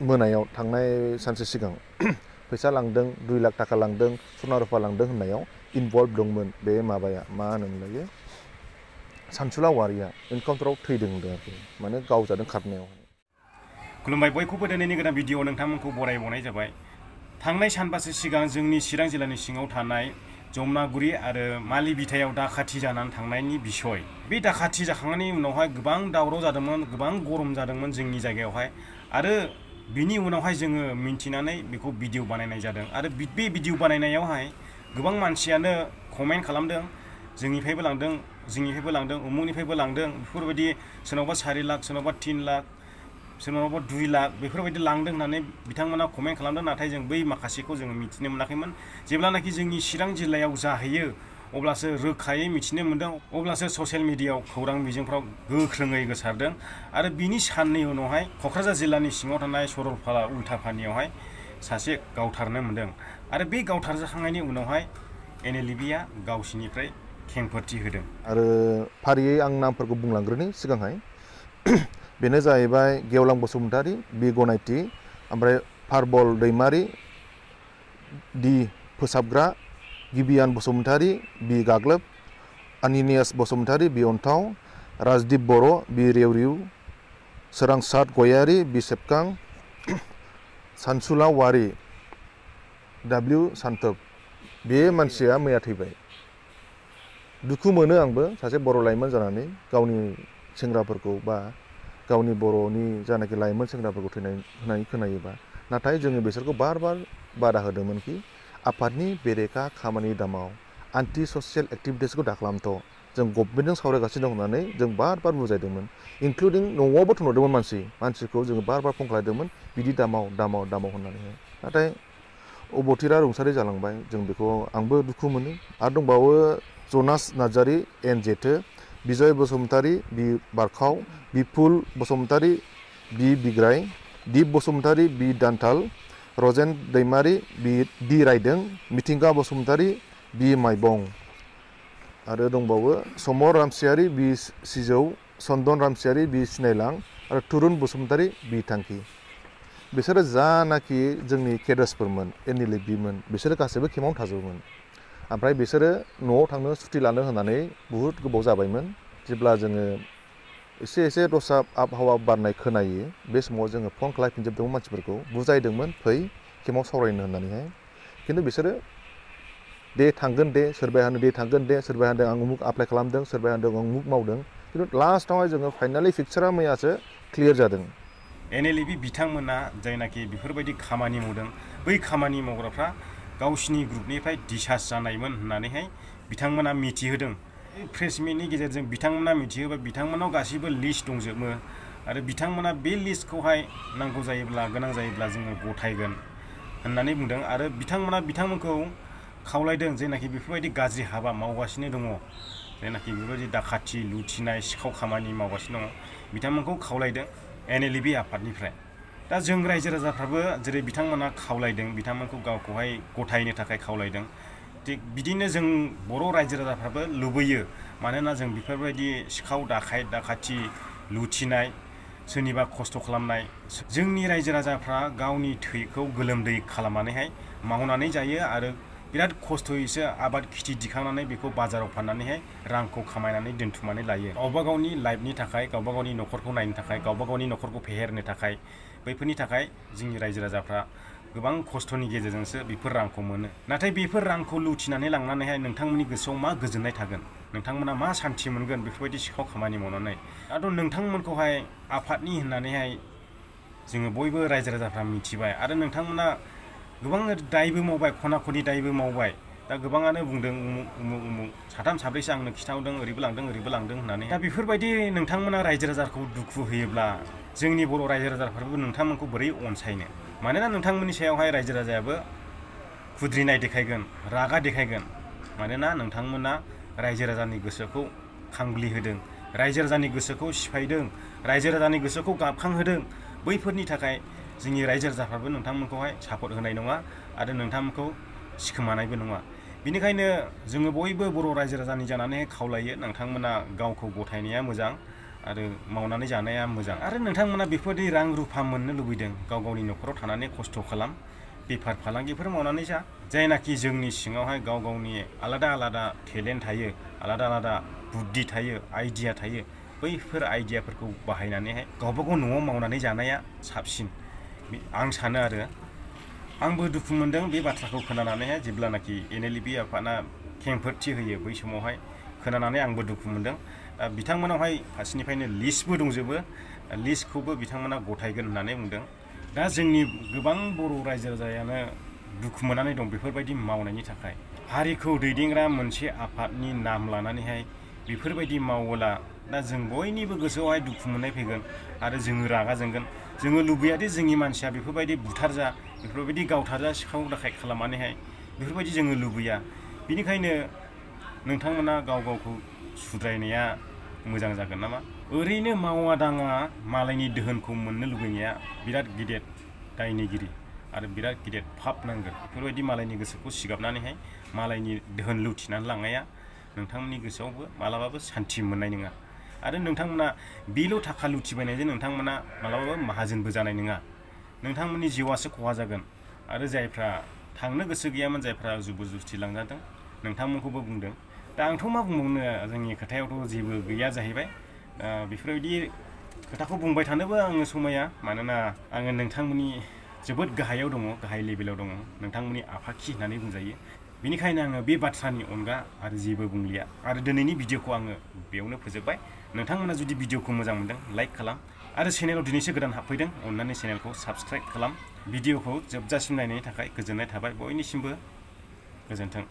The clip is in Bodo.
मोनायाव थांनाय सानसे सिगां फैसा लांदों 2 लाख थाखा लांदों सना रुफा लांदों होननायाव इनभल्भ दंमोन बे माबाया मा होनोमोनलाय सानसुला वारिया एनकाउन्टाराव थैदों होनदों आरोखि माने गावजादों खारनायाव। खुलुमबाय बयखौबो दिनैनि गोदान भिडिअ नोंथांमोनखौ बरायबावनाय जाबाय। थांनाय सानबासो सिगां जोंनि चिरां जिल्लानि सिङाव थानाय जमुनागुरि आरो मालि बिथायाव दाखाथि जानानै थांनायनि बिसय। बे दाखाथि जाखांनायनि उनावहाय गोबां दावराव जादोंमोन, गोबां गरम जादोंमोन जोंनि जायगायावहाय आरो बिनि उनावहाय जोङो मिन्थिनानै बेखौ भिडिअ बानायनाय जादों आरो बे भिडिअ बानायनायावहाय गोबां मानसियानो कमेन्ट खालामदों जोंनिफ्रायबो लांदों उमुगनिफ्रायबो लांदों बेफोरबायदि सोरनावबा 4 लाख सोरनावबा 3 लाख सोरनावबा 2 लाख बेफोरबायदि लांदों होननानै बिथांमोना कमेन्ट खालामदों। नाथाय जों बै माखासेखौ जोङो मिथिनो मोनाखैमोन। जेब्लानाखि जोंनि चिरां जिल्लायाव जाहैयो अब्लासो रोखायै मिथिनो मोन्दों, अब्लासो ससियेल मिडियायाव खौरां बिजोंफ्राव गोख्रोङै गोसारदों आरो बिनि साननै उनावहाय क'क्राझार जिल्लानि सिङाव थानाय सरलपारा उल्थापानियावहाय सासे गावथारनो मोन्दों आरो बे गावथारजाखांनायनि उनावहाय NLEBआ गावसिनिफ्राय खेंफोरथि होदों। आरो फारियै आं नामफोरखौ बुंलांग्रोनि सिगांहाय बेनो जाहैबाय गेवलां बसुमतारी बि गनायथि, ओमफ्राय फारबल दैमारि दि फोसाबग्रा, गिबियान बसुमतारी बि गाग्लोब, अनिनियास बसुमतारी बि अन्थाव, राजदीप बर' बि रेवरिउ, सोरांसार गयारी बि सेबखां, सानसुला वारी W सानथोब। बे मानसिया मैया थैबाय। दुखु मोनो आंबो सासे बर' लाइमोन जानानै गावनि सेंग्राफोरखौ बा गावनि बर'नि जानाखि लाइमोन सेंग्राफोरखौ थैनाय होननानै खोनायोबा, नाथाय जोङो बिसोरखौ बार बादा होदोंमोन कि आफादनि बेरेखा खामानि दामाव आन्टि ससियेल एक्टिभिटिसखौ दाखालामथ', जों गभर्नमेन्टजों सावरायगासिनो दं होननानै जों बार बुजायदोंमोन। इनक्लुडिं न'आवबो थुनहरदोंमोन मानसिखौ जोङो बार फन खालामदोंमोन बिदि दामाव होननानैहाय। नाथाय अबथिरा रुंसारि जालांबाय, जों बेखौ आंबो दुखु मोनो। आरो दंबावो जनास नार्जारी एन जेथो, बिजय बसुमतारी बि बारखाव, बिपुल बसुमतारी बि बिग्राय, दीप बसुमतारी बि दान्थाल, रजेन दैमारी बि दि रायदों, मिथिंगा बसुमतारी बि माइबं। आरो दंबावो समर रामसियारी बि सिजौ, चन्दन रामसियारी बि सिनायलां आरो तुरुन बसुमतारी बि थांखि। बिसोरो जानाखि जोंनि केडार्सफोरमोन NLEBमोन बिसोरो गासैबो खेमावनो थाजोबोमोन। ओमफ्राय बिसोरो न'आव थांनो सुथि लानो होननानै बुहुद गोबाव जाबायमोन। जेब्ला जोङो एसे दस्रा आबहावा बारनाय खोनायो बे समाव जोङो फन खालामफिनजोबदोंमोन मानसिफोरखौ, बुजायदोंमोन फै खेमाव सावरायनो होननानैहाय। खिन्थु बिसोरो दे थांगोन दे, सोरबाया होनो दे थांगोन दे, सोरबाया होनदों आं उमुक एप्लाइ खालामदों, सोरबाया होनदों आं उमुक मावदों। खिन्थु लास्टआवहाय जोङो फाइनालि पिक्सारा मैयासो क्लियार जादों। NLEB बिथांमोना जायनाखि बेफोरबायदि खामानि मावदों बै खामानि मावग्राफ्रा गावसिनि ग्रुपनिफ्राय डिसार्ज जानायमोन होननानैहाय बिथांमोना मिथिहोदों। प्रेस मिटनि गेजेरजों बिथांमोना मिथिहोबाय बिथांमोनाव गासिबो लिस्ट दंजोबो आरो बिथांमोना बे लिस्टखौहाय नांगौ जायोब्ला गोनां जायोब्ला जोङो गथायगोन होननानै बुंदों आरो बिथांमोनखौ खावलायदों जायनाखि बेफोरबायदि गाज्रि हाबा मावगासिनो दङ, जायनाखि बेफोरबायदि दाखाथि लुथिनाय सिखाव खामानि मावगासिनो दङ, बिथांमोनखौ खावलायदों NLEB आफादनिफ्राय। दा जों रायजो राजाफ्राबो जेरै बिथांमोना खावलायदों बिथांमोनखौ गावखौहाय गथायनो थाखाय खावलायदों, थिग बिदिनो जों बर' रायजो राजाफ्राबो लुबैयो। मानोना जों बेफोरबायदि सिखाव दाखाथि लुथिनाय, सोरनिबा खस्थ' खालामनाय, जोंनि रायजो राजाफ्रा गावनि थैखौ गोलोमदै खालामनानैहाय मावनानै जायो आरो बिराद खस्थ'यैसो आबाद खेथि दिखांनानै बेखौ बाजाराव फाननानैहाय रांखौ खामायनानै दोनथुमनानै लायो। गावबा गावनि लाइफनि थाखाय, गावबा गावनि न'खरखौ नायनो थाखाय, गावबा गावनि न'खरखौ फेहेरनो थाखाय, बैफोरनि थाखाय जोंनि रायजो राजाफ्रा गोबां खस्थ'नि गेजेरजोंसो बेफोर रांखौ मोनो। नाथाय बेफोर रांखौ लुथिनानै लांनानैहाय नोंथांमोननि गोसोआव मा गोजोननाय थागोन, नोंथांमोना मा सान्थि मोनगोन बेफोरबायदि सिखाव खामानि मावनानै। दाथ' नोंथांमोनखौहाय आफादनि होननानैहाय जोङो बयबो रायजो राजाफ्रा मिथिबाय आरो नोंथांमोना गोबां दायबो मावबाय, खना खनि दायबो मावबाय। दा गोबाङानो बुंदों उमुक साथाम साब्रैसो आंनो खिन्थाहरदों ओरैबो लांदों होननानै। दा बेफोरबायदि नोंथांमोना रायजो राजाखौ दुखु होयोब्ला जोंनि बर' रायजो राजाफ्राबो नोंथांमोनखौ बोरै अनसायनो। मानोना नोंथांमोननि सायावहाय रायजो राजायाबो खुद्रिनाय देखायगोन, रागा देखायगोन। मानोना नोंथांमोना रायजो राजानि गोसोखौ खांग्लिहोदों, रायजो राजानि गोसोखौ सिफायदों, रायजो राजानि गोसोखौ गाबखांहोदों। बैफोरनि थाखाय जोंनि रायजो राजाफ्राबो नोंथांमोनखौहाय सापर्ट होनाय नङा आरो नोंथांमोनखौ सिखोमानायबो नङा। बेनिखायनो जोङो बयबो बर' रायजो राजानि जानानै खावलायो नोंथांमोना गावखौ गथायनाया मोजां आरो मावनानै जानाया मोजां आरो नोंथांमोना बेफोरबायदि रां रुफा मोननो लुबैदों गाव गावनि न'खराव थानानै खस्थ' खालाम बेफार फालांगिफोर मावनानै जा जायनाखि जोंनि सिङावहाय गाव गावनि आलादा आलादा टेलेन्ट थायो आलादा आलादा बुद्धि थायो आइडिया थायो बैफोर आइडियाफोरखौ बाहायनानैहाय गावबा गाव न'आव मावनानै जानाया साबसिन आं सानो आरो आंबो दुखु मोनदों बे बाथ्राखौ खोनानानैहाय जेब्लानाखि NLB आफादा खेंफोरथि होयो बै समावहाय खोनानानै आंबो दुखु मोनदों बिथांमोनावहाय फारसेनिफ्रायनो लिस्टबो दंजोबो लिस्टखौबो बिथांमोना गथायगोन होननानै बुंदों दा जोंनि गोबां बर' रायजो राजायानो दुखु मोननानै दं बेफोरबायदि मावनायनि थाखाय हारिखौ दैदेनग्रा मोनसे आफादनि नाम लानानैहाय बेफोरबायदि मावोला दा जों बयनिबो गोसोआवहाय दुखु मोननाय फैगोन आरो जोङो रागा जोंगोन जोङो लुबैयादि जोंनि मानसिया बेफोरबायदि बुथारजा बेफोरबायदि गावथारजा सिखाव दाखायत खालामनानैहाय बेफोरबायदि जोङो लुबैया बिनिखायनो नोंथांमोना गाव गावखौ सुद्रायनाया मोजां जागोन नामा ओरैनो मावा दाङा मालायनि दोहोनखौ मोननो लुबैनाया बिराद गिदिर दायनिगिरि आरो बिराद गिदिर फाप नांगोन बेफोरबायदि मालायनि गोसोखौ सिगाबनानैहाय मालायनि दोहोन लुथिनानै लांनाया नोंथांमोननि गोसोआवबो मालाबाबो सान्थि मोननाय नङा आरो नोंथांमोना बेल' थाखा लुथिबायनायजों नोंथांमोना मालाबाबो माहाजोनबो जानाय नङा नोंथांमोननि जिउआसो खहा जागोन आरो जायफ्रा थांनो गोसो गैयामोन जायफ्रा जुबुजुस्ति लांजादों नोंथांमोनखौबो बुंदों दा आंथ' मा बुंबावनो जोंनि खोथायावथ' जेबो गैया जाहैबाय बेफोरबायदि खोथाखौ बुंबाय थानोबो आङो समाया मानोना आङो नोंथांमोननि जोबोद गाहायाव दङ गाहाय लेभेलाव दङ नोंथांमोननि आफाखि होननानै बुंजायो बेनिखायनो आङो बे बाथ्रानि अनगा आरो जेबो बुंलिया आरो दिनैनि भिडिअखौ आङो बेयावनो फोजोबबाय नोंथांमोना जुदि भिडिअखौ मोजां मोनदों लाइक खालाम आरो चेनेलाव दिनैसो गोदान हाबफैदों अननानै चेनेलखौ साबस्क्राइब खालाम भिडिअखौ जोबजासिम नायनायनि थाखाय गोजोननाय थाबाय बयनिसिमबो गोजोन्थों